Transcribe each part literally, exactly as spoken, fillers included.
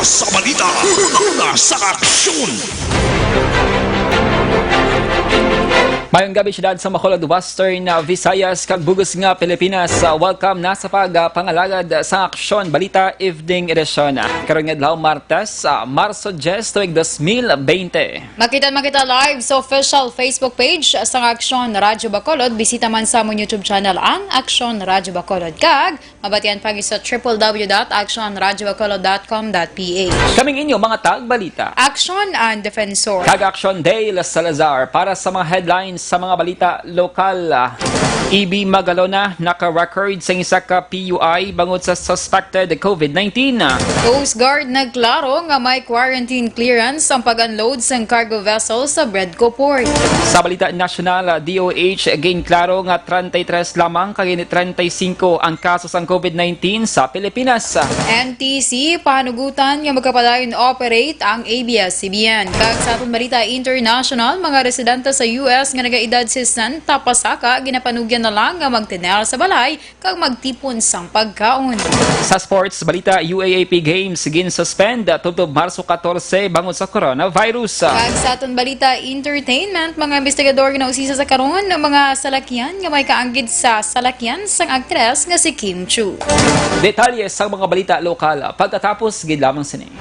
Sa balita, una sa aksyon. Mayong gabi, siyudad sa Bacolod, Western, uh, Visayas, kag bug-os nga Pilipinas. Uh, welcome na sa pag, uh, pangalagad sa Aksyon Balita Evening Edition. Karon nga adlaw, Martes, uh, Marso diyes, tuig dos mil bente. Makita, makita live sa official Facebook page sang Aksyon Radyo Bacolod. Bisita man sa amon YouTube channel, ang Aksyon Radyo Bacolod. Kag mabatian pa sa triple W dot action radio bacolod dot com dot P H. Kaming inyo mga tagbalita, Action and Defensor, kag Action Dale Salazar para sa mga headlines sa mga balita lokal. E B Magalona naka-record sang isa ka P U I bangod sa suspected COVID nineteen. Coast Guard nagklaro nga may quarantine clearance ang pag-unload sang cargo vessel sa Bredco Port. Sa balita nasyonal, D O H ginklaro nga treinta y tres lamang kag hindi treinta y cinco ang kaso sang COVID nineteen sa Pilipinas. N T C pahanugutan nga magkapadayon operate ang A B S C B N. Kag sa aton balita international, mga residente sa U S nga nagaedad sesenta pasaka ginapanugyan na lang nga magtener sa balay kag magtipon sang pagkaon. Sa sports balita, U A A P Games ginsuspend tubtob Marso katorse bangod sa coronavirus. Kag sa aton balita entertainment, mga investigador ginausisa sa karon ang mga salakyan nga may kaanggid sa salakyan sang aktres nga si Kim Chiu. Detalye sang mga balita lokal pagkatapos gid lamang sini.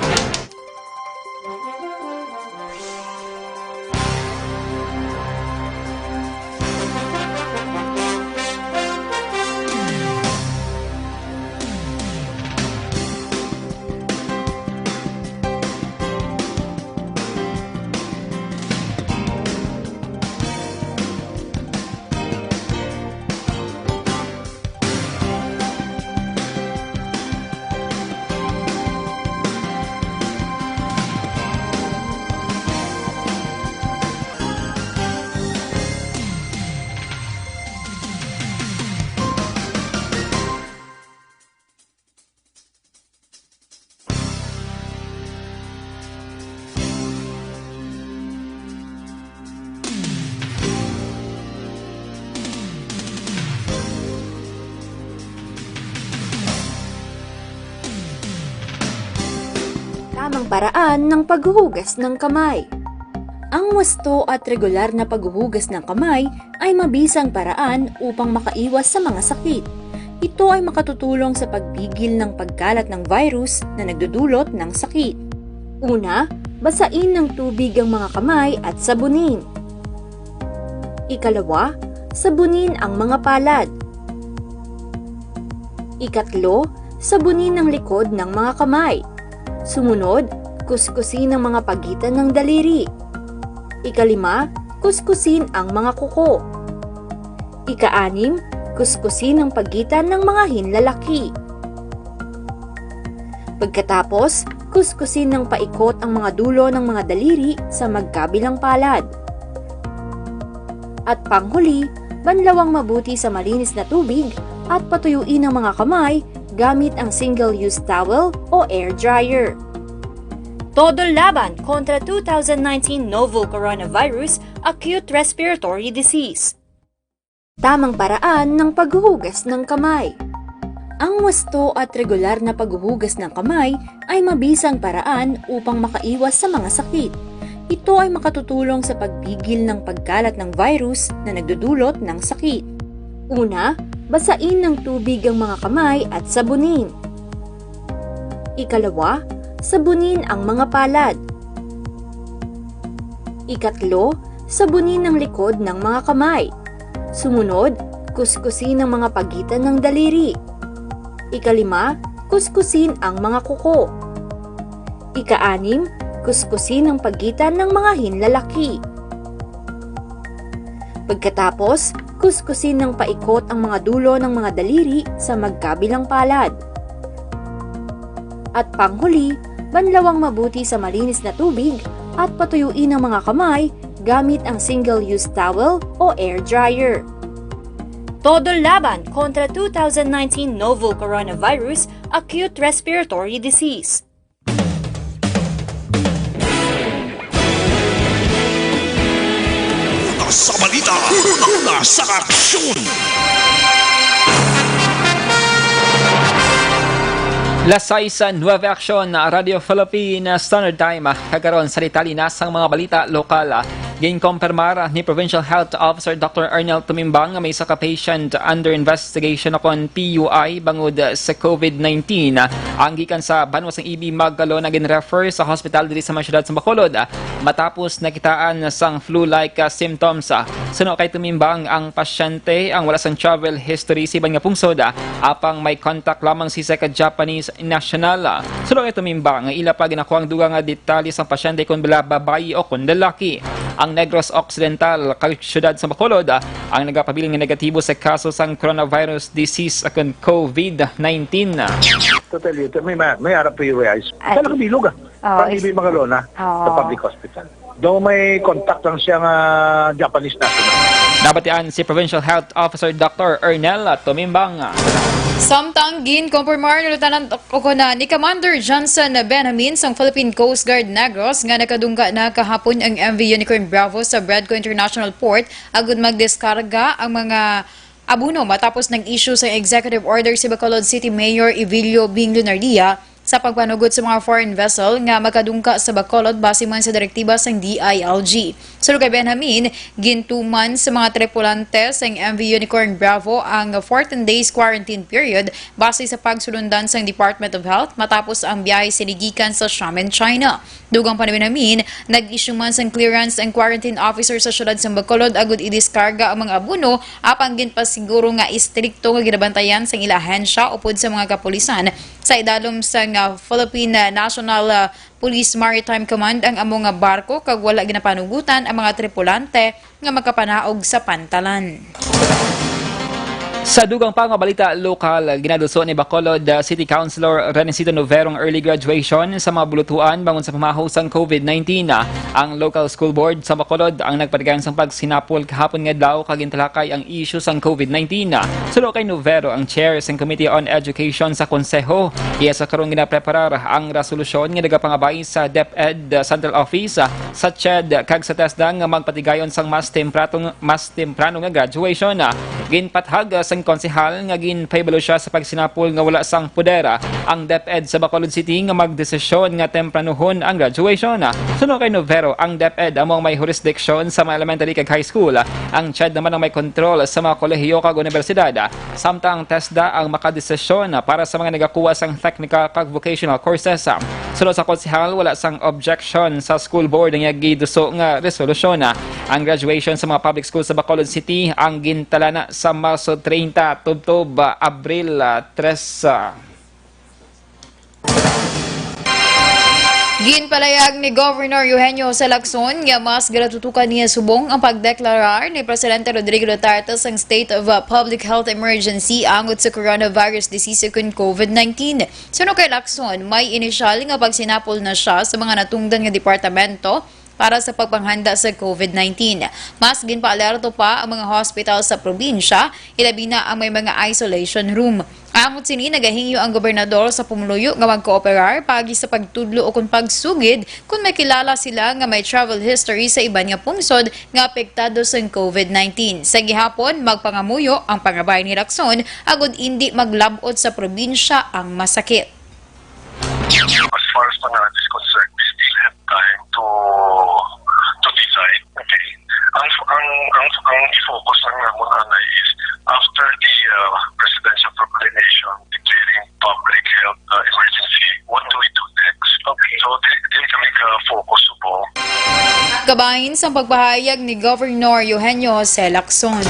Tamang paraan ng paghuhugas ng kamay. Ang wasto at regular na paghuhugas ng kamay ay mabisang paraan upang makaiwas sa mga sakit. Ito ay makatutulong sa pagpigil ng pagkalat ng virus na nagdudulot ng sakit. Una, basain ng tubig ang mga kamay at sabunin. Ikalawa, sabunin ang mga palad. Ikatlo, sabunin ang likod ng mga kamay. Sumunod, kuskusin ang mga pagitan ng daliri. Ikalima, kuskusin ang mga kuko. Ikaanim, kuskusin ang pagitan ng mga hinlalaki. Pagkatapos, kuskusin ng paikot ang mga dulo ng mga daliri sa magkabilang palad. At panghuli, banlawang mabuti sa malinis na tubig at patuyuin ang mga kamay gamit ang single-use towel o air dryer. Todo laban kontra two thousand nineteen novel coronavirus acute respiratory disease. Tamang paraan ng paghuhugas ng kamay. Ang wasto at regular na paghuhugas ng kamay ay mabisang paraan upang makaiwas sa mga sakit. Ito ay makatutulong sa pagpigil ng pagkalat ng virus na nagdudulot ng sakit. Una, basain ng tubig ang mga kamay at sabunin. Ikalawa, sabunin ang mga palad. Ikatlo, sabunin ang likod ng mga kamay. Sumunod, kuskusin ang mga pagitan ng daliri. Ikalima, kuskusin ang mga kuko. Ikaanim, kuskusin ang pagitan ng mga hinlalaki. Pagkatapos, kuskusin ng paikot ang mga dulo ng mga daliri sa magkabilang palad. At panghuli, banlawang mabuti sa malinis na tubig at patuyuin ang mga kamay gamit ang single-use towel o air dryer. Todo laban kontra two thousand nineteen novel coronavirus acute respiratory disease. Una sa balita, una sa aksyon. Las sais nueve Aksyon, Radio Philippine Standard Time. Kag karon sa detalye na sang mga balita lokal. Ginkompirmar ni Provincial Health Officer Doctor Arnel Tumimbang nga may isa ka patient under investigation o kon P U I bangod sa COVID nineteen. Ang gikan sa banwa sang Ibis, Magalona, ginrefer sa hospital diri sa may siyudad sa Bacolod matapos nakitaan sang flu-like, ah, symptoms. Suno kay Tumimbang, ang pasyente ang wala sang travel history sa iban nga pungsod, ah, apang may contact lamang sa isa ka Japanese national. Suno kay Tumimbang, ila pa ginakuha ang dugang nga detalye sang pasyente kon bala babayi o kon lalaki. Ang Negros Occidental kag siyudad sa Bacolod, ah, ang nagapabilin nga negatibo sa kaso sang coronavirus disease o kon COVID nineteen. To tell you, may, may, may ara P U Is. Ay. Kala kabilog, ah. Oo, Pang is- Ibis, Magalona, Oo. sa public hospital. Daw may contact lang siya nga Japanese national. Nabatian si Provincial Health Officer Doctor Ernel Tumimbang. Samtang ginkumpirmar ni Lieutenant, o kon, ah, ni Commander Johnson Benjamin sang Philippine Coast Guard Negros nga nakadungga na kahapon ang M V Unicorn Bravo sa Bradco International Port agud magdiskarga ang mga abono matapos nag-issue sa executive order si Bacolod City Mayor Evilio Bing Lunardia sa pagpanugot sa mga foreign vessel nga makadungga sa Bacolod base man sa direktiba sang D I L G. Suno kay Benjamin, gintuman sa mga tripulante sang M V Unicorn Bravo ang fourteen days quarantine period base sa pagsulundan sang Department of Health matapos ang biyahe sini gikan sa Xiamen, China. Dugang pa ni Benjamin, nag-issue man sang clearance ang quarantine officer sa siyudad sang Bacolod agud idiskarga ang mga abono, apang ginpasiguro nga istrikto nga ginabantayan sang ila ahensya upod sa mga kapulisan. Sa idalom sang, ah, Philippine, ah, National, ah, Police Maritime Command ang amo nga barko kag wala ginapanugutan ang mga tripulante nga makapanaog sa pantalan. Sa dugang pa nga balita lokal, ginaduso ni Bacolod, uh, City Councilor Renesito Novero ang early graduation sa mga bulutuan bangon sa pamahaw sang COVID nineteen. Ang local school board sa Bacolod ang nagpatigayon sang pagsinapol kahapon nga adlaw kag gintalakay ang issue sang COVID nineteen. Suno kay Novero, ang chair sang Committee on Education sa Konseho, iya sa karon ginapreparar ang resolusyon nga nagapangabay sa DepEd Central Office sa CHED kag sa TESDA nga magpatigayon sang mas tempratong, mas temprano nga graduation. Ginpathag sang konsehal nga ginpahibalo siya sa pagsinapol nga wala sang poder ang DepEd sa Bacolod City nga magdesisyon nga tempranohon ang graduation. Suno kay Novero, ang DepEd amo ang may jurisdiction sa mga elementary kag high school. Ang CHED naman ang may kontrol sa mga kolehiyo kag unibersidad, samtang ang TESDA ang makadesisyon para sa mga nagakuha sang technical kag vocational courses. Suno sa konsehal, wala sang objection sa school board ang giduso nga resolusyon. Ang graduation sa mga public school sa Bacolod City ang gintalana sa Marso treinta tubtob Abril, ah, tres. Ginpalayag ni Governor Eugenio Jose Lacson nga mas ginatutukan niya subong ang pagdeklarar ni Presidente Rodrigo Duterte sang State of, uh, Public Health Emergency angot sa coronavirus disease ukon COVID nineteen. Suno kay Lacson, may inisyal nga pagsinapol na siya sa mga natungdan nga departamento para sa pagpanghanda sa COVID nineteen. Mas ginpaalerto pa ang mga hospital sa probinsya, ilabi na ang may mga isolation room. Angot sini, nagahingyo ang gobernador sa pumuluyo nga magkooperar paagi sa pagtudlo o kon pagsugid kon may kilala sila nga may travel history sa iban nga pungsod nga apektado sang COVID nineteen. Sa gihapon, magpangamuyo ang pangabay ni Lacson agud indi maglab-ot sa probinsya ang masakit. As far as Manaloc is concerned, we still have time to to decide. Okay. Ang ang ang, ang i-focus lang namon anay is after the, uh, presidential proclamation declaring public health, uh, emergency, what do we do next? Okay. So, di, di kami ka-focus po. Kabahin sang pagpahayag ni Governor Eugenio Jose Lacson.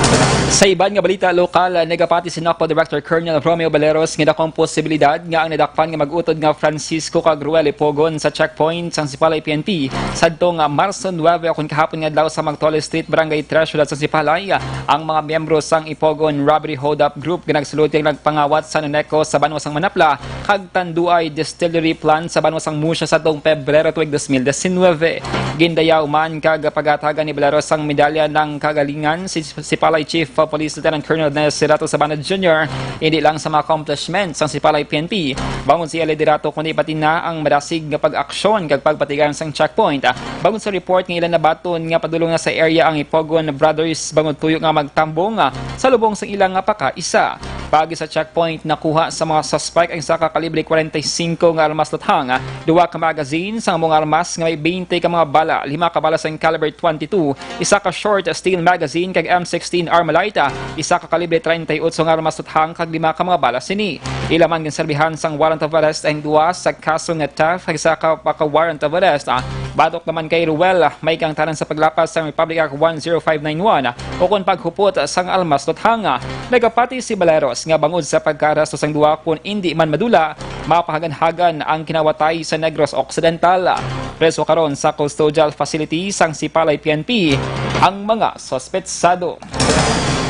Sa iban nga balita lokal, nagapati si NOCPO Director Colonel Romeo Baleros nga dakong posibilidad nga ang nadakpan nga mag-utod nga Francisco kag Ruel Ipogon sa checkpoint sang Sipalay P N P sadto nga Marso nuebe, o kon kahapon nga adlaw, sa Magtole Street, Barangay Tres, siyudad sa Sipalay, ang mga miyembro sang Ipogon Robbery Hold-Up Group nga nagsulod kag nagpangawat sa NONECO sa banwa sang Manapla kag Tanduay Distillery Plant sa banwa sang Musya sadtong Pebrero tuig dos mil diecinuebe. Gindayaw man kag pagatagan ni Baleros sang medalya ng kagalingan si Sipalay Chief of Police Lieutenant Colonel Dennis Serato Sabana Junior, hindi lang sa mga accomplishments sang Sipalay P N P bangon sa iya liderato, kundi pati na ang madasig nga pag-aksyon kag pagpatigayon sang checkpoint. Bangon sa report nga ila nabaton nga padulong na sa area ang Ipogon Brothers bangod tuyo nga magtambong sa lubong sang ilang pakaisa. Paagi sa checkpoint, nakuha sa mga suspect ang isa ka kalibre forty-five nga armas luthang, duha ka magazine sang amo nga armas nga may twenty ka mga bala, lima ka bala sang caliber twenty-two, isa ka short steel magazine kag M sixteen Armalite, isa ka kalibre treinta y ocho nga armas luthang kag lima ka mga bala sini. Ila man ginserbihan sang warrant of arrest ang duha sa kaso nga theft kag isa ka pa ka warrant of arrest, ah, batok naman kay Ruel, ah, may kaangtanan sa paglapas sang Republic Act one zero five nine one, ah, ukon paghupot sang armas luthang. Nagapati si Baleros nga bangod sa pagkaaresto sang duha, kon indi man madula, mapahaganhagan ang kinawatay sa Negros Occidental. Preso karon sa custodial facility sang Sipalay P N P ang mga suspetsado.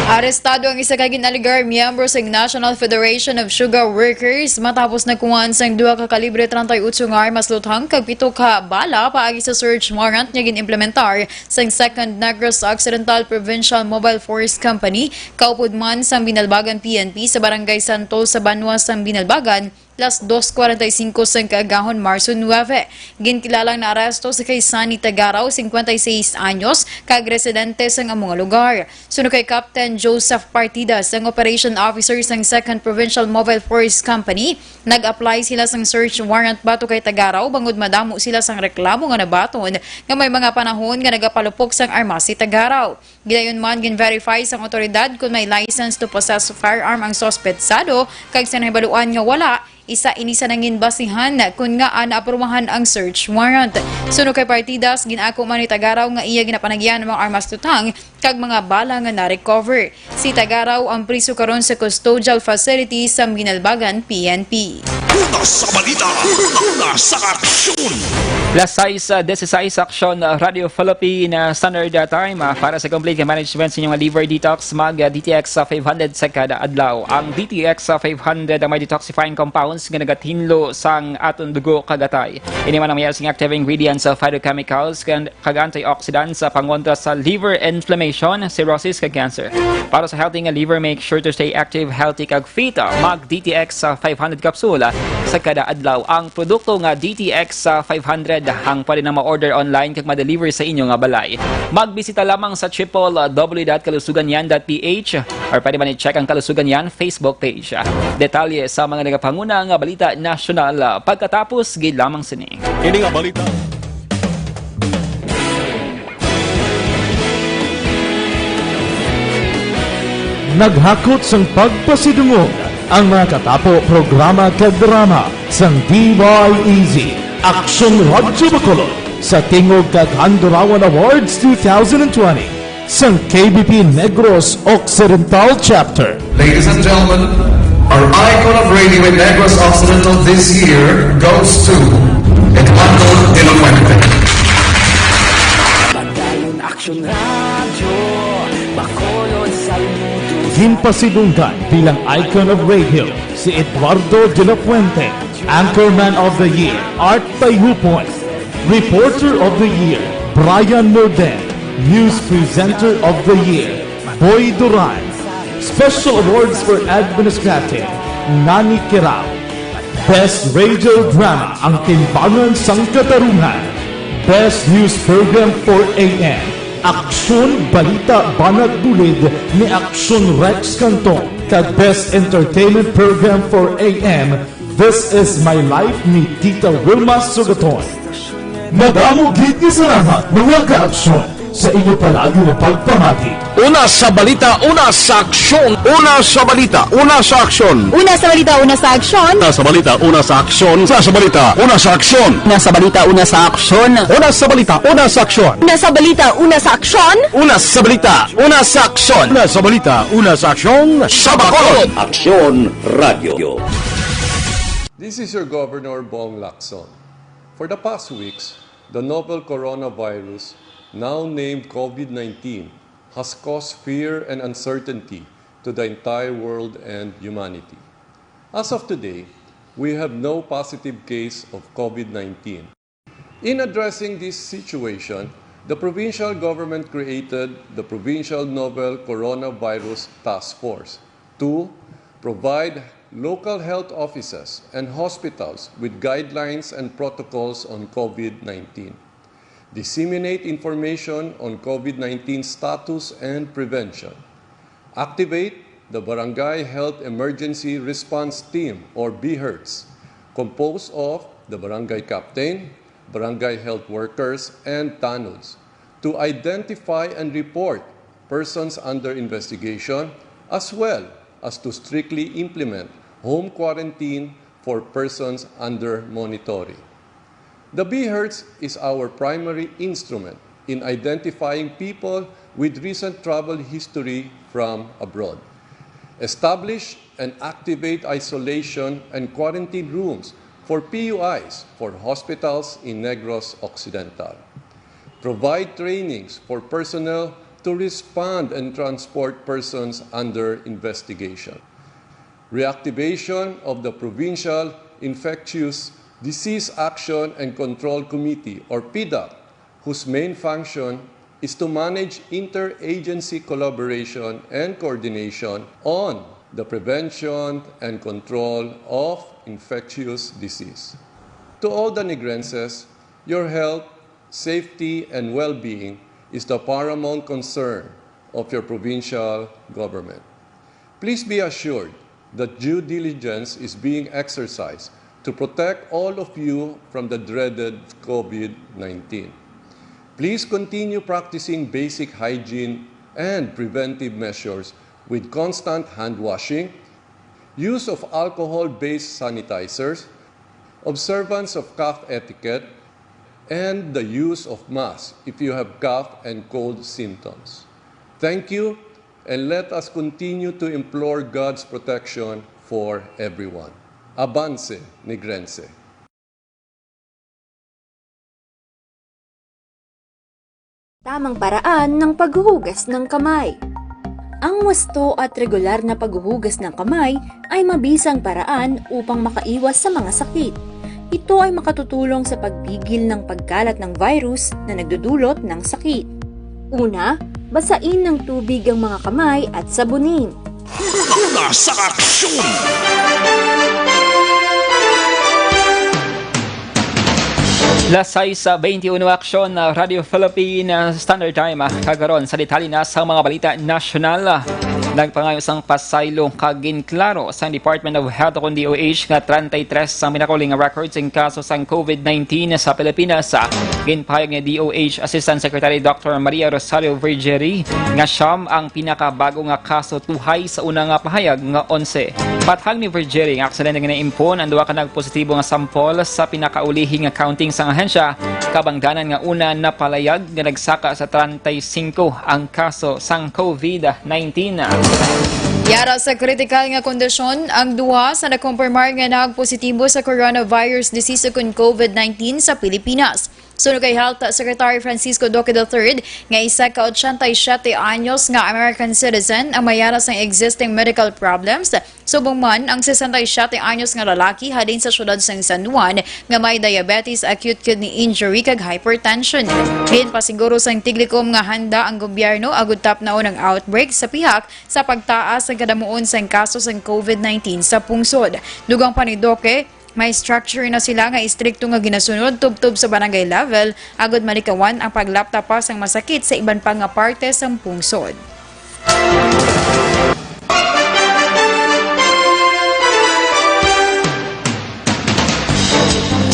Arestado ang isa ka gin-alegar miyembro sang National Federation of Sugar Workers matapos nakuhaan sang duha ka kalibre treinta y ocho nga armas luthang kag pito ka bala paagi sa search warrant nga gin-implementar sang Second Negros Occidental Provincial Mobile Force Company, kaupod man sang Binalbagan P N P sa Barangay Santos sa banwa sang Binalbagan, las dos cuarenta y cinco sang kaagahon, Marso nuebe. Ginkilalang naaresto si kay Sunny Tagaraw, cincuenta y seis anyos, kag residente sang amo nga lugar. Suno kay Captain Joseph Partidas, ang operation officer sang Second Provincial Mobile Force Company, nag-apply sila sang search warrant batok kay Tagaraw bangod madamo sila sang reklamo nga nabaton nga may mga panahon nga nagapalupok sang armas si Tagaraw. Gidayon man, gin-verify sang awtoridad kon may license to possess firearm ang suspetsado, kag sa nahibaluan nga wala, isa ini sa nangin basihan kon ngaa naaprubahan ang search warrant. Suno kay Partidas, gin-ako man ni Tagaraw nga iya ginapanagyan ang mga armas luthang kag mga bala nga na-recover. Si Tagaraw ang priso karon sa custodial facility sa Binalbagan P N P. Una sa balita, una, una sa aksyon. Las sais, ah, dieciséis, Aksyon, ah, Radio Philippine, ah, Standard, ah, Time, ah, para sa complete management sa inyong liver detox, mag, ah, D T X, ah, five hundred sa kada adlaw. Ang D T X, ah, five hundred ang may detoxifying compounds nga nagatinlo sang aton dugo kag atay. Ini man ang may sing active ingredients sa phytochemicals kan kag antioxidant sa pangontra sa liver inflammation, cirrhosis, kag cancer. Para sa healthy nga liver, make sure to stay active, healthy, kag fit. Mag D T X sa five hundred capsule sa kada adlaw. Ang produkto nga D T X sa five hundred ang pwede na ma-order online kag ma-deliver sa inyo nga balay. Magbisita lamang sa triple W dot kalusuganyan dot P H or pwede man i-check ang Kalusugan Yan Facebook page. Detalye sa mga nagapanguna nga balita nasyonal pagkatapos gid lamang sini. Kini nga balita. Naghakot sang pagpasidungog ang mga katapo programa kag drama sang D Y E Z Aksyon Radyo Bacolod sa Tingog kag Handurawan Awards two thousand twenty sang K B P Negros Occidental Chapter. Ladies and gentlemen, our icon of radio in Negros Occidental this year goes to Eduardo de la Fuente. Padayon Aksyon Radyo, Bacolod, Saludos. Ginpasidunggan bilang icon of radio si Eduardo de la Fuente, Anchorman of the Year, Art Tayupon, Reporter of the Year, Brian Morden, News Presenter of the Year, Boy Duran. Special awards for Administrative, Nani Kirao. Best Radio Drama, Ang Timbangan sang Katarungan. Best News Program for A M, Aksyon Balita Banat Bulid ni Aksyon Rex Canton, kag Best Entertainment Program for A M, This Is My Life ni Tita Wilma Sugaton. Madamo gid nga salamat, mga kaaksyon, sa inyo palagi nga pagpamati. Una sa balita, una sa aksyon. Una sa balita, una sa aksyon. Una sa balita, una sa aksyon. Una sa balita, una sa aksyon. Una sa balita, una sa aksyon. Una sa balita, una sa aksyon. Una sa balita, una sa aksyon. Una sa balita, una sa aksyon. Una sa balita, una sa aksyon. Una sa balita, una sa aksyon. Sa Bacolod. Aksyon Radio. This is your Governor Bong Lacson. For the past weeks, the novel coronavirus, now named COVID nineteen, has caused fear and uncertainty to the entire world and humanity. As of today, we have no positive case of COVID nineteen. In addressing this situation, the provincial government created the Provincial Novel Coronavirus Task Force to provide local health offices and hospitals with guidelines and protocols on COVID nineteen, disseminate information on COVID nineteen status and prevention, activate the Barangay Health Emergency Response Team, or BHERTs, composed of the barangay captain, barangay health workers, and tanods to identify and report persons under investigation, as well as to strictly implement home quarantine for persons under monitoring. The BHERTs is our primary instrument in identifying people with recent travel history from abroad. Establish and activate isolation and quarantine rooms for P U Is for hospitals in Negros Occidental. Provide trainings for personnel to respond and transport persons under investigation. Reactivation of the Provincial Infectious Disease Action and Control Committee, or PDAC, whose main function is to manage interagency collaboration and coordination on the prevention and control of infectious disease. To all the Negrenses, your health, safety, and well-being is the paramount concern of your provincial government. Please be assured that due diligence is being exercised to protect all of you from the dreaded COVID nineteen. Please continue practicing basic hygiene and preventive measures with constant hand washing, use of alcohol-based sanitizers, observance of cough etiquette, and the use of masks if you have cough and cold symptoms. Thank you, and let us continue to implore God's protection for everyone. Avance, Negrense! Tamang paraan ng paghuhugas ng kamay. Ang wasto at regular na paghuhugas ng kamay ay mabisang paraan upang makaiwas sa mga sakit. Ito ay makatutulong sa pagpigil ng pagkalat ng virus na nagdudulot ng sakit. Una, basain ng tubig ang mga kamay at sabunin. Una sa aksyon! Las sais sa twenty-one aksyon na Radio Philippine Standard Time. Kagaron sa detalye na sa mga balita nasyonal. Nagpangayo sang pasaylo kag ginklaro sang Department of Health o kon D O H nga treinta y tres ang pinakauli nga record sing kaso sang COVID nineteen sa Pilipinas. Ginpahayag ni D O H Assistant Secretary Doctor Maria Rosario Vergerie nga siyam ang pinakabago nga kaso tuhay sa una nga pahayag nga onse. Bathang ni Vergerie nga aksidente nga naimpon ang duha ka nagpositibo nga sample sa pinakaulihi nga counting sang ahensya, kabangdanan nga una napalayag nga nagsaka sa treinta y cinco ang kaso sang COVID nineteen. Yara sa kritikal nga kondisyon ang duha sa nakumpirmar nga nagpositibo sa coronavirus disease ukon COVID nineteen sa Pilipinas. Suno kay Health Secretary Francisco Duque the third nga isa ka ochenta y siete anyos nga American citizen ang may yara sang existing medical problems, subong man ang sesenta y siete anyos nga lalaki halin sa siyudad sang San Juan nga may diabetes, acute kidney injury kag hypertension. Ginpasiguro sang Tiglikom nga handa ang gobyerno agud tapnaon ang outbreak sa pihak sa pagtaas sang kadamuon sang kaso sang COVID nineteen sa pungsod. Dugang pa ni Duque, may structure na sila nga istrikto nga ginasunod tubtob sa barangay level agud malikawan ang paglapta pa sang masakit sa iban pa nga parte sang pungsod.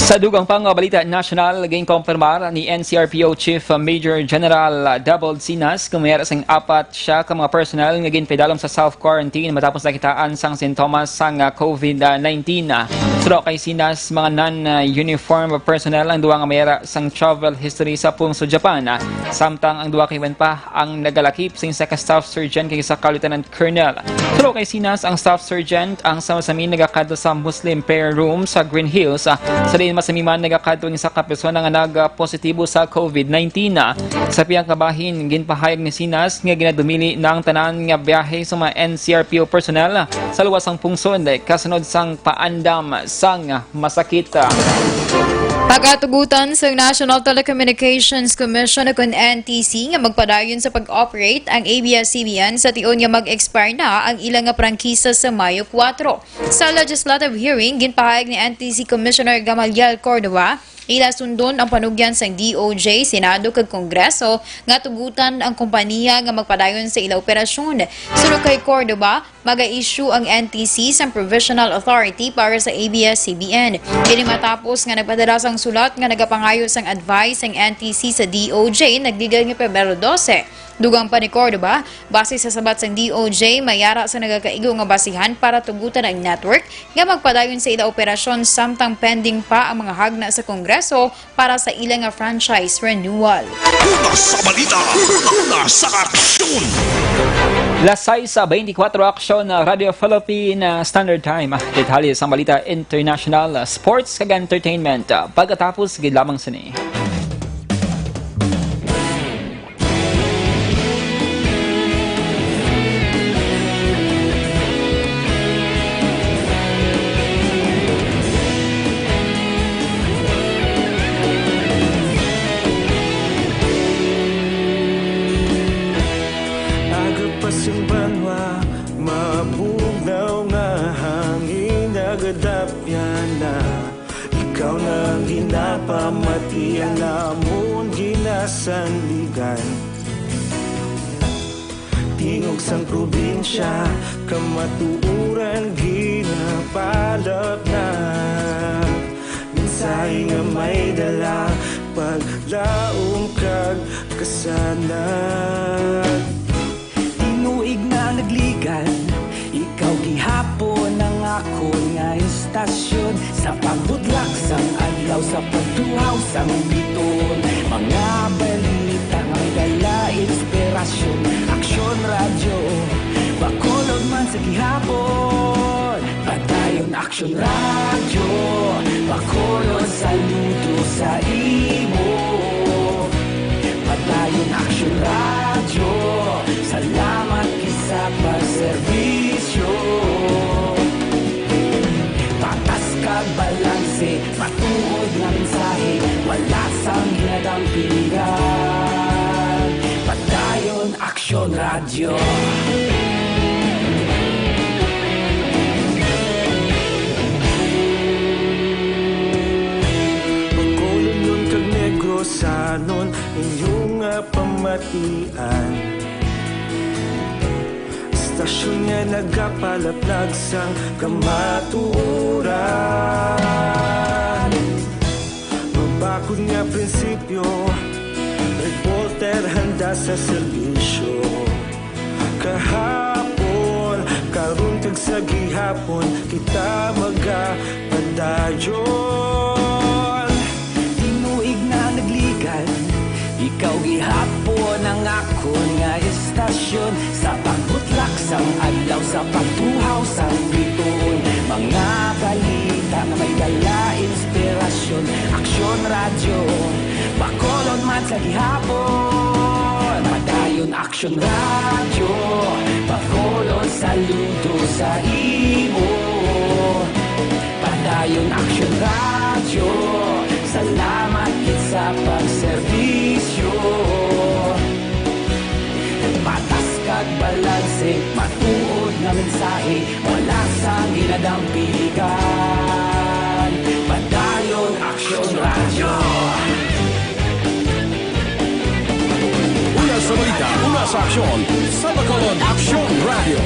Sa dugang pa nga balita nasyonal, ginkompirmar ni N C R P O Chief Major General Double Sinas nga may ara sing apat siya ka mga personnel nga ginpaidalom sa self-quarantine matapos nakitaan sang sintomas sang COVID nineteen. Suno kay Sinas, mga non-uniform personnel ang duha nga may ara sang travel history sa pungsod Japan, samtang ang duha ka iban pa ang nagalakip sing isa ka staff sergeant kag isa ka lieutenant colonel. Suno kay Sinas, ang staff sergeant ang sama-sami nagakadto sa Muslim prayer room sa Green Hills, sa diin masami man nagakadto ang isa ka persona nga nagpositibo sa COVID nineteen. Sa pihak nga bahin, ginpahayag ni Sinas nga ginadumili na ang tanan nga biyahe sa mga N C R P O personnel sa luwas sang pungsod kasunod sang paandam sang masakit. Pagatugutan sang National Telecommunications Commission ukon N T C nga magpadayon sa pag-operate ang A B S C B N sa tion nga mag-expire na ang ila nga prangkisa sa Mayo kuwatro. Sa legislative hearing, ginpahayag ni N T C Commissioner Gamaliel Cordova Ila sundon ang panugyan sang D O J, Senado kag Kongreso nga tugutan ang kompanya nga magpadayon sa ila operasyon. Suno kay Cordova, maga-issue ang N T C sang provisional authority para sa A B S C B N. Kini matapos nga nagpadala sang sulat nga nagapangayo sang advice ang N T C sa D O J nagligad nga Pebrero dose. Dugang pa ni Cordova, base sa sabat sang D O J, may ara sa nagakaigo nga basihan para tugutan ang network nga magpadayon sa ila operasyon samtang pending pa ang mga hagna sa Kongreso para sa ila nga franchise renewal. Una sa balita, una sa aksyon. Las sais beintikwatro, aksyon na Radio Philippine Standard Time. Detalye sang balita international, sports, kag entertainment, pagkatapos gid lamang sini. Aga pa sing banwa, mabugnaw nga hangin, nagadapyan na. Ikaw na ang ginapamati, ang amon ginasandigan. Tingog sang probinsya, kamatuoran ginapalapnag. Mensahe nga may dala, paglaom kag kasanag. Tinuig na nagligad, ikaw gihapon ang akon nga istasyon. Sa pagbutlak sang adlaw, sa pagtuhaw sang biton, mga balita nga may dala inspirasyon. Aksyon Radyo, Bacolod man sa gihapon. Padayon Aksyon Radyo, Bacolod, saludo sa imo. Padayon Aksyon Radyo, salamat gid sa pagserbisyo. Patas kag balanse, matuod nga mensahe, wala sang ginadampingan. Padayon Aksyon Radyo. Bacolodnon kag Negrosanon, inyo nga pamatian. Istasyon nga nagapalaplag sang kamatuoran. Mabakod nga prinsipyo, reporter handa sa serbisyo. Kahapon, karon kag sa gihapon, kita magapadayon. Tinuig na nagligad, ikaw gihapon ang akon nga istasyon. Sa pagbutlak sang adlaw, sa pagtuhaw sang biton, mga balita nga may dala inspirasyon. Aksyon Radyo, Bacolod man sa gihapon. Padayon Aksyon Radyo, Bacolod, saludo sa imo. Padayon Aksyon Radyo, salamat gid sa pagserbisyo. Patas kag balanse, matuod nga mensahe, wala sang ginadampigan. Padayon Aksyon Radyo. Una sa balita, una sa aksyon, sa Bacolod Aksyon Radyo.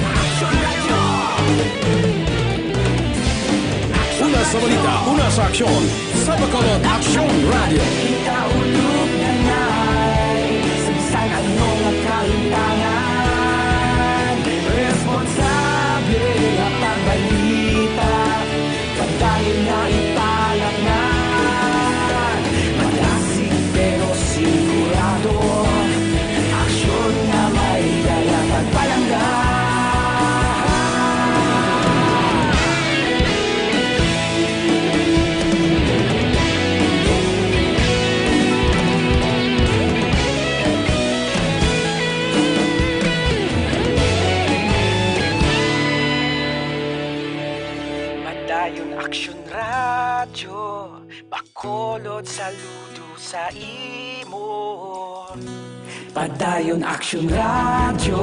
Una sa balita, una sa aksyon, sa Bacolod Aksyon Radyo. Kita ulog na nay, sa bisan ano nga kahimtangan, responsable nga pagbalita, padayon nga ipalapngan. Madasig pero sigurado, aksyon nga may dala pagpalangga. Padayon Aksyon Radyo, Bacolod, saludo sa imo. Padayon Aksyon Radyo,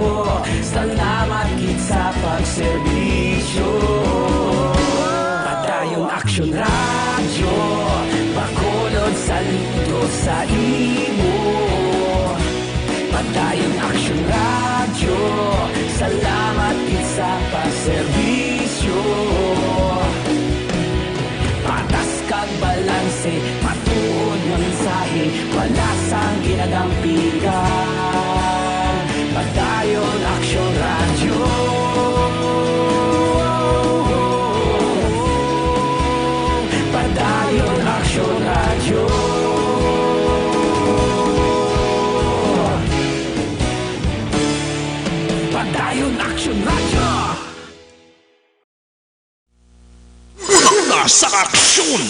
salamat gid sa pagserbisyo. Padayon Aksyon Radyo, Bacolod, Serbisyo, patas kag balanse, matuod nga mensahe, wala sang ginadampigan. Padayon Aksyon Radyo. Padayon Aksyon Radyo. Padayon Aksyon Radyo. Una sa aksyon.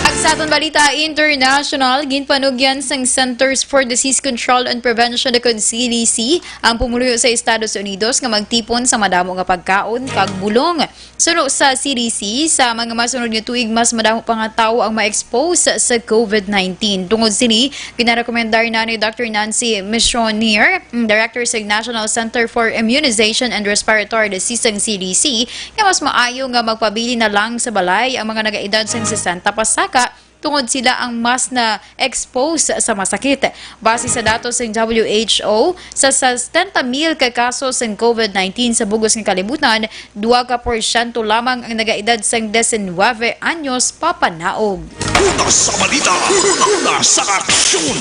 Ag sa aton balita international, ginpanugyan sang Centers for Disease Control and Prevention, ukon C D C, ang pumuluyo sa Estados Unidos nga magtipon sa madamo nga pagkaon kag bulong. Suno sa C D C, sa mga masunod nga tuig, mas madamo pa nga tawo ang ma-expose sa COVID nineteen. Tungod sini, ginarekomendar na ni Doctor Nancy Michonnier, ang Director sa National Center for Immunization and Respiratory Disease sang C D C, nga mas maayo nga magpabilin na lang sa balay ang mga nagaedad sang sesenta pasaka, tungod sila ang mas na-expose sa masakit. Base sa datos sang W H O, sa sesenta mil ka kaso sang COVID nineteen sa bug-os nga kalibutan, dua ka porsyento lamang ang nagaedad sang diecinuebe anyos papanaog. Una sa balita, una sa aksyon.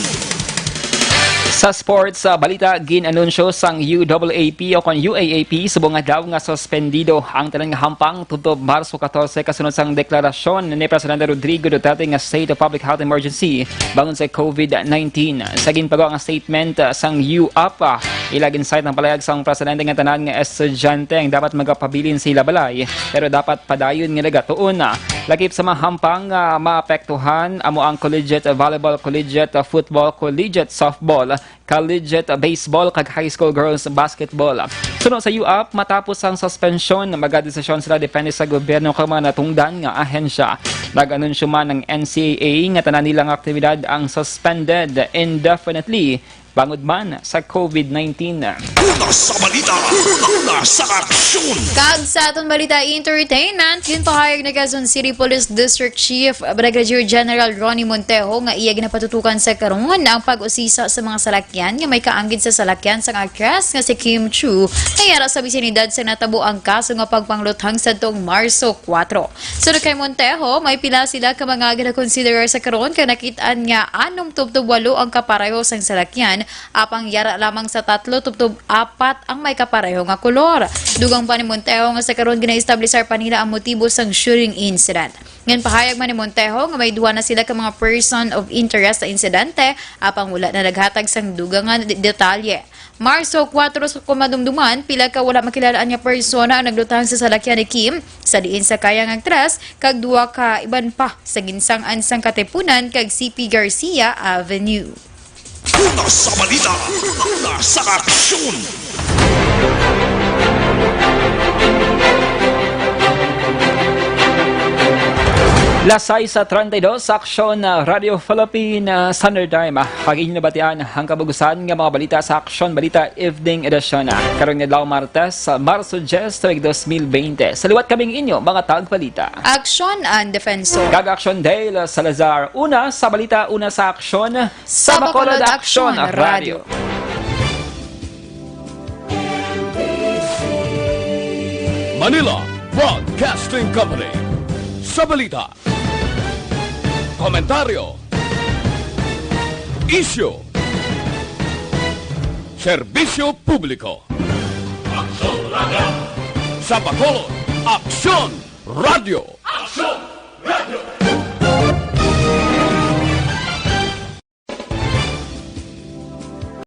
Sa sports, sa balita, gin-anunsyo sang U A A P o kon U A A P subong adlaw nga suspendido ang tanan nga hampang tubtob Marso catorce, kasunod sang deklarasyon ni Presidente Rodrigo Duterte nga state of public health emergency bangod sa COVID nineteen. Sa ginpagawa nga statement, ah, sang U A P, ah, ila gin-cite ang palayag sang presidente nga tanan nga estudyante ang dapat magapabilin sa ila balay, pero dapat padayon nga nagatuon, ah, lakip sa mga hampang nga maapektuhan, amo ang collegiate volleyball, collegiate, ah, football, collegiate softball, collegiate baseball, kag high school girls basketball. Suno sa U A P, matapos ang suspensyon, magadesisyon sila depende sa gobyerno kag mga natungdan nga ahensya. Nag-anunsyo man ang N C A A nga tanan nilang aktibidad ang suspended indefinitely bangod man sa COVID nineteen. Una sa balita, una sa aksyon. Kag sa aton balita entertainment, ginpahayag ni Quezon City Police District Chief Brigadier General Ronnie Montejo nga iya ginapatutukan sa karon ang pag-usisa sa mga salakyan nga may kaanggid sa salakyan sang aktres nga si Kim Chiu nga yara sa bisinidad sa natabo ang kaso nga pagpangluthang sadtong Marso kuwatro. Suno kay Montejo, may pila sila ka mga ginakonsiderar sa karon kag nakit-an nga anom tubtob walo ang kapareho sang salakyan, apang yara lamang sa tatlo tubtob apat ang may kapareho nga kolor. Dugang pa ni Montejo nga sa karon ginaestablisar pa nila ang motibo sang shooting incident. Ngan pahayag man ni Montejo nga may duha na sila ka mga person of interest sa insidente, apang wala na naghatag sang dugang nga de-, detalye. Marso kuwatro sa kumadumduman, pila ka wala makilala-an nga persona ang naglutang sa salakyan ni Kim, sa diin sakay ang aktres, kag duha ka iban pa sa ginsang-an sang Katipunan kag C P Garcia Avenue. Una sa balita, una sa aksyon. Las sais treinta y dos, Aksyon, ah, Radio Philippine, ah, Standard Time. Ah, pag-inyo nabatian ang kabug-usan nga mga balita sa Aksyon Balita Evening Edition. Ah, karong adlaw, Martes, ah, Marso diyes, tuig dos mil bente. Sa liwat kaming inyo, mga tagbalita. Aksyon and Defensor. Kag Aksyon Dale Salazar. Una sa balita, una sa aksyon. Sa Bacolod Aksyon Radio. Manila Broadcasting Company. Sa balita, komentaryo, isyu, serbisyo publiko. Aksyon Radio. Sa Bacolod, Aksyon Radio.